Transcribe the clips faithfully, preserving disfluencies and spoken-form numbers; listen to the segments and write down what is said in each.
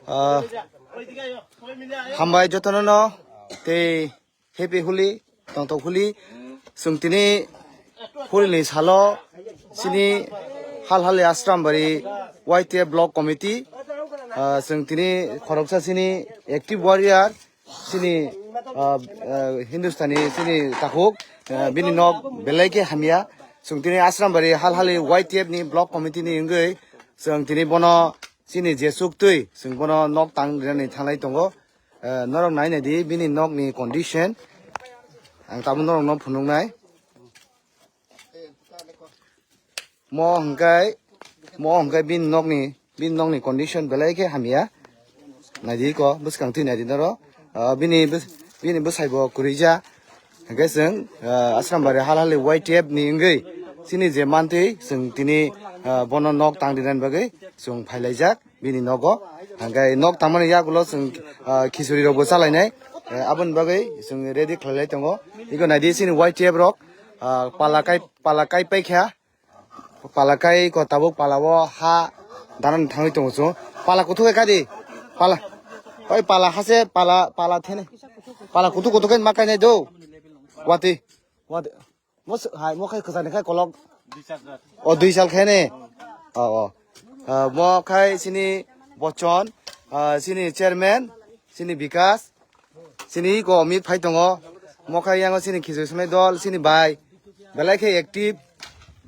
Ah, hambai jotono no tei happy Holi, tongthok Holi. Chwng tini Holi ni salo chini Halhali Ashrambari Y T F Block Committee, ah, chwng tini khoroksa chini active warrior, chini, ah, ah, Hindustani chini takhuk, ah, bini nok belai khe hamya. Chwng tini Ashrambari Halhali Y T F ni Block Committee ni wngwi chwng tini bono chini jesuk twi chwng bono nok tang rinani thanglai tongo. Ah, norok nai nai di bini nok ni condition. Ang tabuk norok no phunuknai. Mo hwnkhe, mo hwnkhe bini nokni, bini nokni condition belai khe hamya. Naidi ko, bwskang twi naidi noro. Ah, bini bws-, bini bwsai bo kwrwija. Hwnkhe chwng, ah, Ashrambari Halhali Y T F ni wngwi chini je mantwi chwng tini, ah, bono nok tang rinani bagwi chwng phailaijak. Bini nogo. Hwnkhe nok tangmani yagulo chwng, ah, khichuri rokbo chalainai. Eh, aboni bagwi chwng ready khlailai tongo. Iko naidi chini Y T F rok, ah, pala kai, pala kai paikha. Pala kai ko tabuk pala o ha danan thangwi tongo chwng. Pala kuthuk khe kadi. Pala. Oi pala hase pala, pala thene. Pala kuthuk kuthuk khe ma kainai do. Wati. Wati. Mo s-, hai, mo khai kwchani khai kolok. O dui sal khai ne. O, o. Ah, mo khai chini Bochon, ah, chini chairman, chini Bikas, chini ko Amit phai tongo. Mo khai yango chini khichuri sanai dol, chini bai. Belai khe active,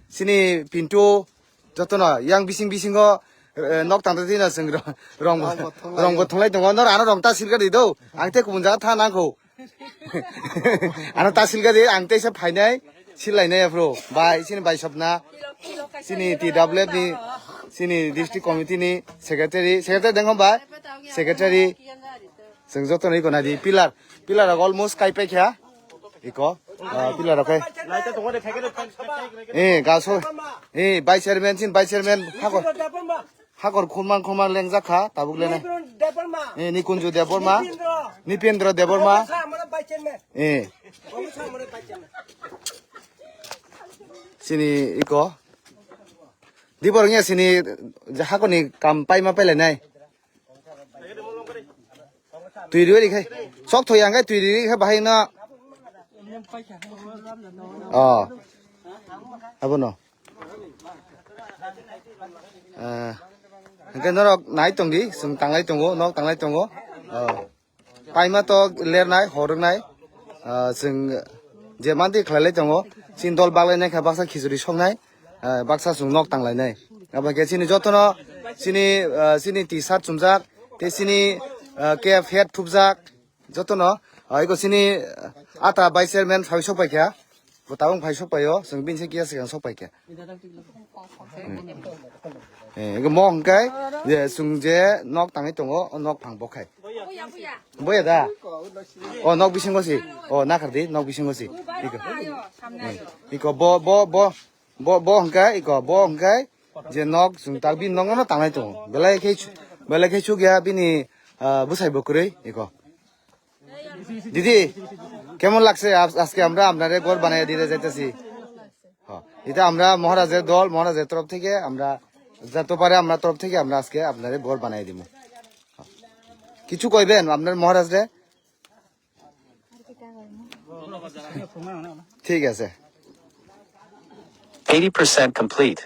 chini Pintu, jotono yang bising bisingo, eh, nok tang twi no chwng ro-, rong bo, rong bo thonglai tongo. Nor ano rong ta silga di do. Ang te kubun jaga tha nang kho. Ano ta silga di, ang teisa phainai, silainai aphuru. Bai, chini bai sopna, chini T W F ni, chini district committee ni secretary, secretary dengkho bai, secretary, chwng joto no iko nadi, pillar, pillar rok almost kai paikha, iko, ah, pillar rok kai. Eh, gaso, eh, vice chairman, chini vice chairman, hakor. Hakor khumang khumang lengjak kha, tabuk lenai. Nikunju Debbarma. Eh, Nikunju Debbarma. Nipendra. Nipendra Debbarma. Omo sa amora vice chairman. Eh. Omo sa amora vice chairman. Chini iko. Dibor nge chini hakorni kam paima pailainai. Twi riwi rikhai. Sok thoi ang khai twi riwi rikhai bahai no. Oh. Abono. Ah, hwnkhe norok nai tongdi, chwng tanglai tongo, nok tanglai tongo. Oh. Paima to lernai, horoknai. Ah, chwng je manti khlailai tongo. Chini dol baglainai kha baksa khichuri soknai, ah, baksa chwng nok tanglainai. Abo khe chini jotono, chini, ah, chini T-shirt chumjak, tei chini, ah, K F hat thupjak. Jotono, ah, iko chini, ah, ata vice chairman phai sok paikha. Bo tabuk phai sok paio, chwng bini se kiya swkang sok paikha. Hmm. Eh, iko mo hwnkhe, je chwng je nok tangwi tongo, o nok phang bo khai. Boya da? O nok bisingo si. O nakhar di, nok bisingo si. Iko. Hmm. Iko bo, bo, bo, bo, bo hwnkhe, iko bo hwnkhe, je nok chwng tak bini nokno tanglai tongo. Belai khe, belai khe chukya bini, ah, bwsai bo kwrwi, iko. দিদি, কেমন লাগছে? আজ-, আজকে আমরা আপনারে ঘর বানিয়ে দিতে যাইতেছি। হ্যাঁ, এটা আমরা মহারাজের দল, মহারাজের তরফ থেকে আমরা যত পারে আমরা তরফ থেকে আমরা আজকে আপনারে ঘর বানিয়ে দিব। হ্যাঁ। কিছু কইবেন আপনার মহারাজরে? ঠিক আছে। Eighty percent complete.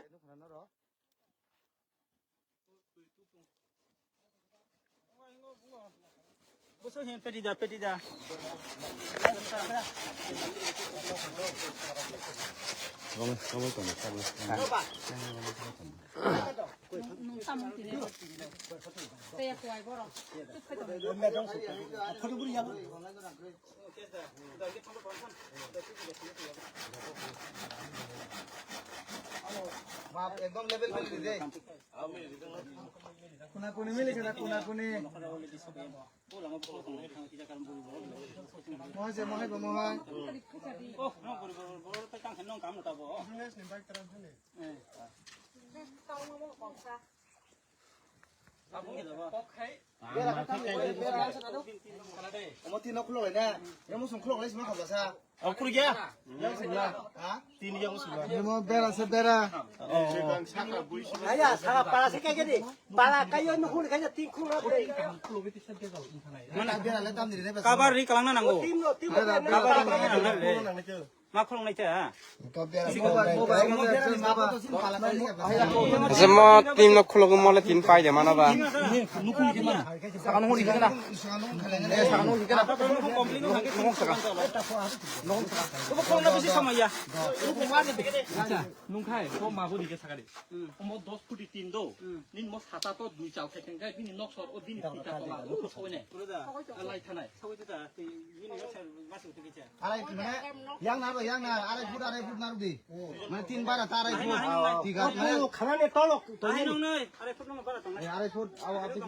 Map ekdom level beli de. Kuna kuni mili kana kuna kuni. Mohai se mohai bo mohai. Omo tin nok khulok lai na. Omo song khulok lai sima khabla sa. Oh, khulok ya? Ha? Tin yang sima. Omo bera se bera. Oh. Kaya, saka para se kaya di. Para kaya no khulok kaya tin khulok na bera. Mana bera le tam ni ne. Kabar ri kalang na nango. Tin no, tin no. Kabar ri kalang na nango. Ma khulok nai cha. Ase mo team no khulok mo le tin pai de mana ba. Saka no hori kana. Saka no hori kana. Saka no hori kana. Nong saka. Nong saka. Bo khulok na bisi samaya. Acha, nung khai ko ma bo di ke saka de. Omo dos phuti tin do. Nin mo sata to dui chal khai khai bini nok sor o bini pita tola. O soi ne. Lai thanai. Arai mane, yang naro, yang na, arai foot, arai foot naro di. Mane tin bara ta arai foot. Tiga, mane khana ne tolok. Arai nong nai, arai foot nong bara tong nai. Arai foot, awa ati.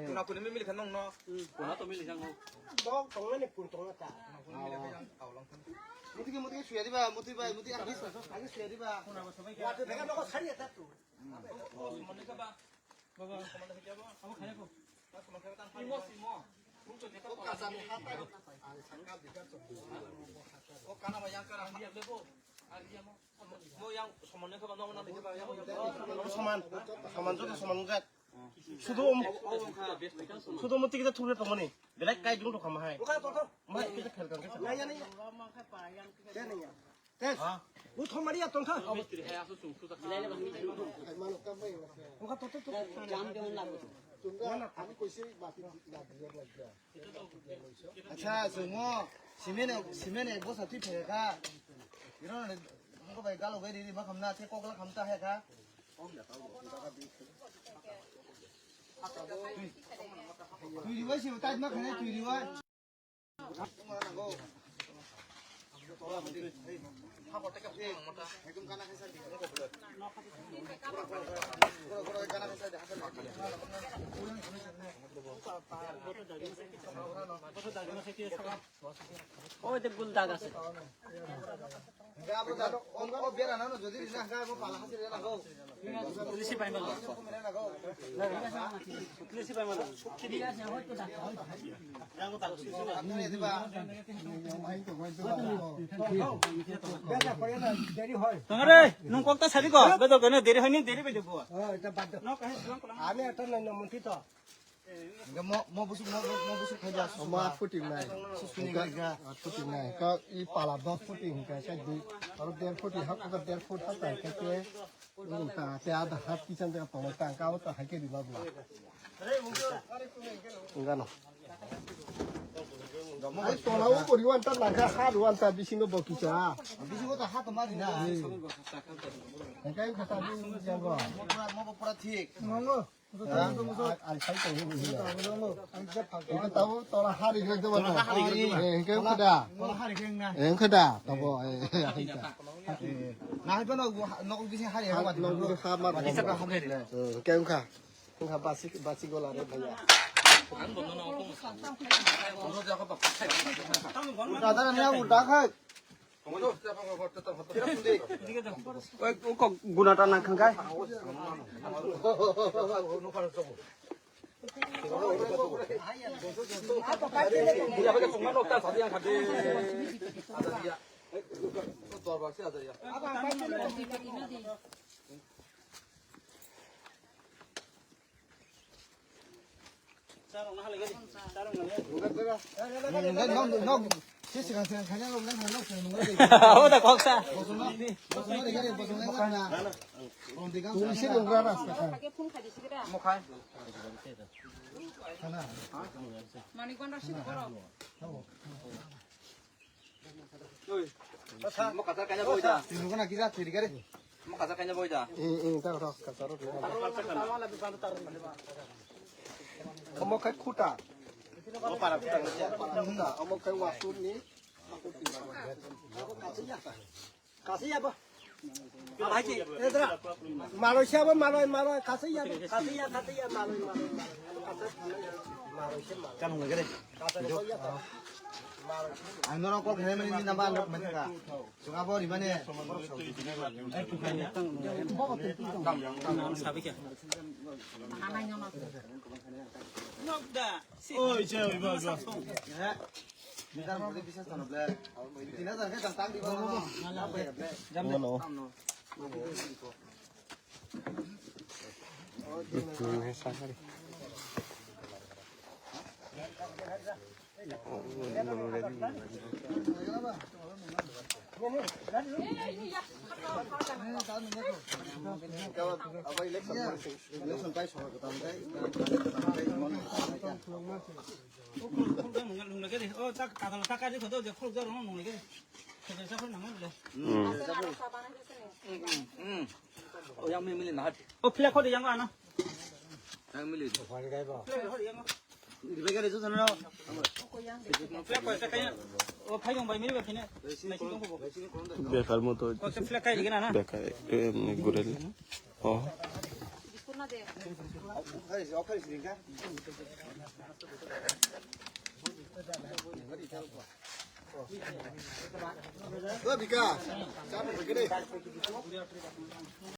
Kuna kuni mimili khanong no. Kuna to mili jang no. Dog tong nai pun tong ta. Muti ke, muti ke suya diba, muti bai, muti agi, agi suya diba. Wate daga no khari ta tu. Soman, soman joto soman wngjak. Sudo, sudo mo tikita thukre tongmani. Belai kai jung tongkha mahai. Mahai kita khelkang kita. Tes. Uthomari ya tongkha. Tongkha to to to. Acha, chungo. Simen, simen ek bosa twi phai kha. Iro ne, mungko bai galo bai ri ri ma khamna, te kokla khamta hai kha. Twi, twi riwai si, tai ma khane twi riwai. Oi, te gul dag ase. Tongare, nung kokta sadi ko, bedo gana deri hoini deri bedo ko. Ami ata nang nang munti to. Mo, mo busuk, mo, mo, mo busuk khai ja. Mo afuti nai. Afuti nai. Ka i pala dos futi hingka ka dui. Aro der futi hak ka der fut hak ka ke. Nung ta te ada hak kisan de pala ta ka ta hai ke di babu. Enggak no. Ai tola o kori wan ta na ka ha wan ta bisingo bokisa. Bisingo ta ha to mari na. Engkai kata di jago. Mo pura, mo pura thik. Nongo. Eko tabo tola hari grek de bana. Engke kada. Engke da tabo. Na hai bano nok bisi hari. Nok bisi ha mar. Engke engka. Engka basi basi gola re bhaiya. Dada ne ulta khai. Oi, kok gunata nang khangkai. Oda koksa. Manikwan Rashid Borok. Mo kachar kaina boi da. Twi nukgo na kisa twi rikari. Mo kachar kaina boi da. Eh, eh, ta kotha kachar ro. Omo khai khuta. Mo para khuta. Khuta, omo khai wasuni. Kasi ya ba. Malaysia ba malai malai kasi ya kasi ya kasi ya malai malai. Kan ngai gede. Ang norok kok kene mani ni namba ang kok mani ka. Sunga bo ri mani. Oi, che, oi, ba, ba. Bidan bodi bisas tano ble. Tin hajar ke tang tang di ba. Jam de. Ano. O yang mili mili nahat. O flag khodi yang ano. Yang mili. Flag khodi yang. Di bagi ada tu sana. Flag khodi saya kaya. O khai yang bai mili bai kene. Bekar moto. O flag kai gina na. Bekar, eh, gurel. Oh.